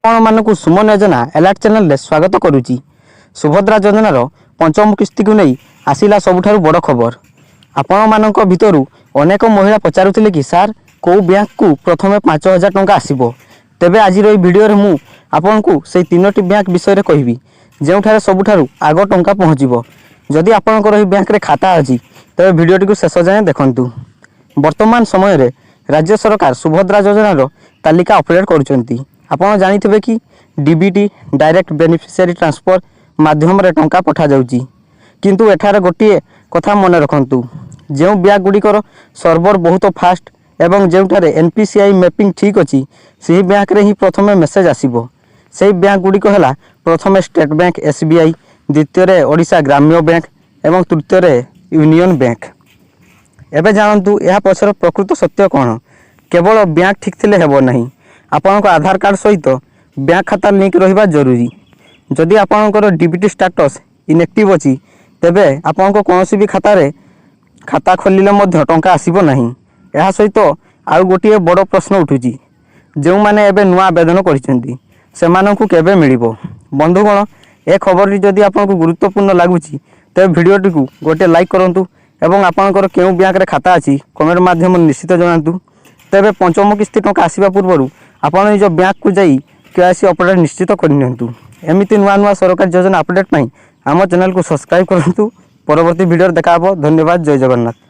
ଆପଣମାନଙ୍କୁ ସୁମନ ଯୋଜନା ଆଲାର୍ଟ ଚ୍ୟାନେଲରେ ସ୍ୱାଗତ କରୁଛି। ସୁଭଦ୍ରା ଯୋଜନାର ପଞ୍ଚମ କିସ୍ତିକୁ ନେଇ ଆସିଲା ସବୁଠାରୁ ବଡ଼ ଖବର। ଆପଣମାନଙ୍କ ଭିତରୁ ଅନେକ ମହିଳା ପଚାରୁଥିଲେ କି, ସାର୍, କେଉଁ ବ୍ୟାଙ୍କକୁ ପ୍ରଥମେ 5000 ଟଙ୍କା ଆସିବ? ତେବେ ଆଜିର ଏହି ଭିଡ଼ିଓରେ ମୁଁ ଆପଣଙ୍କୁ ସେଇ ତିନୋଟି ବ୍ୟାଙ୍କ ବିଷୟରେ କହିବି, ଯେଉଁଠାରେ ସବୁଠାରୁ ଆଗ ଟଙ୍କା ପହଞ୍ଚିବ। ଯଦି ଆପଣଙ୍କର ଏହି ବ୍ୟାଙ୍କରେ ଖାତା ଅଛି, ତେବେ ଭିଡ଼ିଓଟିକୁ ଶେଷ ଯାଏଁ ଦେଖନ୍ତୁ। ବର୍ତ୍ତମାନ ସମୟରେ ରାଜ୍ୟ ସରକାର ସୁଭଦ୍ରା ଯୋଜନାର ତାଲିକା ଅପଡେଟ୍ କରୁଛନ୍ତି। ଆପଣ ଜାଣିଥିବେ କି ଡିବିଟି, ଡାଇରେକ୍ଟ ବେନିଫିସିଆରୀ ଟ୍ରାନ୍ସଫର ମାଧ୍ୟମରେ ଟଙ୍କା ପଠାଯାଉଛି। କିନ୍ତୁ ଏଠାରେ ଗୋଟିଏ କଥା ମନେ ରଖନ୍ତୁ, ଯେଉଁ ବ୍ୟାଙ୍କ ଗୁଡ଼ିକର ସର୍ଭର ବହୁତ ଫାଷ୍ଟ ଏବଂ ଯେଉଁଠାରେ ଏନ୍ପିସିଆଇ ମ୍ୟାପିଂ ଠିକ୍ ଅଛି, ସେହି ବ୍ୟାଙ୍କରେ ହିଁ ପ୍ରଥମେ ମେସେଜ୍ ଆସିବ। ସେହି ବ୍ୟାଙ୍କ ଗୁଡ଼ିକ ହେଲା ପ୍ରଥମେ ଷ୍ଟେଟ୍ ବ୍ୟାଙ୍କ ଏସ୍ବିଆଇ, ଦ୍ୱିତୀୟରେ ଓଡ଼ିଶା ଗ୍ରାମ୍ୟ ବ୍ୟାଙ୍କ ଏବଂ ତୃତୀୟରେ ୟୁନିୟନ୍ ବ୍ୟାଙ୍କ। ଏବେ ଜାଣନ୍ତୁ ଏହା ପଛର ପ୍ରକୃତ ସତ୍ୟ କ'ଣ। କେବଳ ବ୍ୟାଙ୍କ ଠିକ୍ ଥିଲେ ହେବ ନାହିଁ, ଆପଣଙ୍କ ଆଧାର କାର୍ଡ଼ ସହିତ ବ୍ୟାଙ୍କ ଖାତା ଲିଙ୍କ ରହିବା ଜରୁରୀ। ଯଦି ଆପଣଙ୍କର ଡିବିଟି ଷ୍ଟାଟସ୍ ଇନ୍ଆକ୍ଟିଭ୍ ଅଛି, ତେବେ ଆପଣଙ୍କ କୌଣସି ବି ଖାତାରେ ଖାତା ଖୋଲିଲେ ମଧ୍ୟ ଟଙ୍କା ଆସିବ ନାହିଁ। ଏହା ସହିତ ଆଉ ଗୋଟିଏ ବଡ଼ ପ୍ରଶ୍ନ ଉଠୁଛି, ଯେଉଁମାନେ ଏବେ ନୂଆ ଆବେଦନ କରିଛନ୍ତି, ସେମାନଙ୍କୁ କେବେ ମିଳିବ? ବନ୍ଧୁଗଣ, ଏ ଖବରଟି ଯଦି ଆପଣଙ୍କୁ ଗୁରୁତ୍ୱପୂର୍ଣ୍ଣ ଲାଗୁଛି, ତେବେ ଭିଡ଼ିଓଟିକୁ ଗୋଟିଏ ଲାଇକ୍ କରନ୍ତୁ ଏବଂ ଆପଣଙ୍କର କେଉଁ ବ୍ୟାଙ୍କରେ ଖାତା ଅଛି, କମେଣ୍ଟ ମାଧ୍ୟମରେ ନିଶ୍ଚିତ ଜଣାନ୍ତୁ। ତେବେ ପଞ୍ଚମ କିସ୍ତି ଟଙ୍କା ଆସିବା ପୂର୍ବରୁ ଆପଣ ନିଜ ବ୍ୟାଙ୍କକୁ ଯାଇ କେୱାଇସି ଅପଡ଼େଟ୍ ନିଶ୍ଚିତ କରିନିଅନ୍ତୁ। ଏମିତି ନୂଆ ନୂଆ ସରକାରୀ ଯୋଜନା ଅପଡ଼େଟ୍ ପାଇଁ ଆମ ଚ୍ୟାନେଲକୁ ସବସ୍କ୍ରାଇବ୍ କରନ୍ତୁ। ପରବର୍ତ୍ତୀ ଭିଡ଼ିଓରେ ଦେଖା ହେବ। ଧନ୍ୟବାଦ। ଜୟ ଜଗନ୍ନାଥ।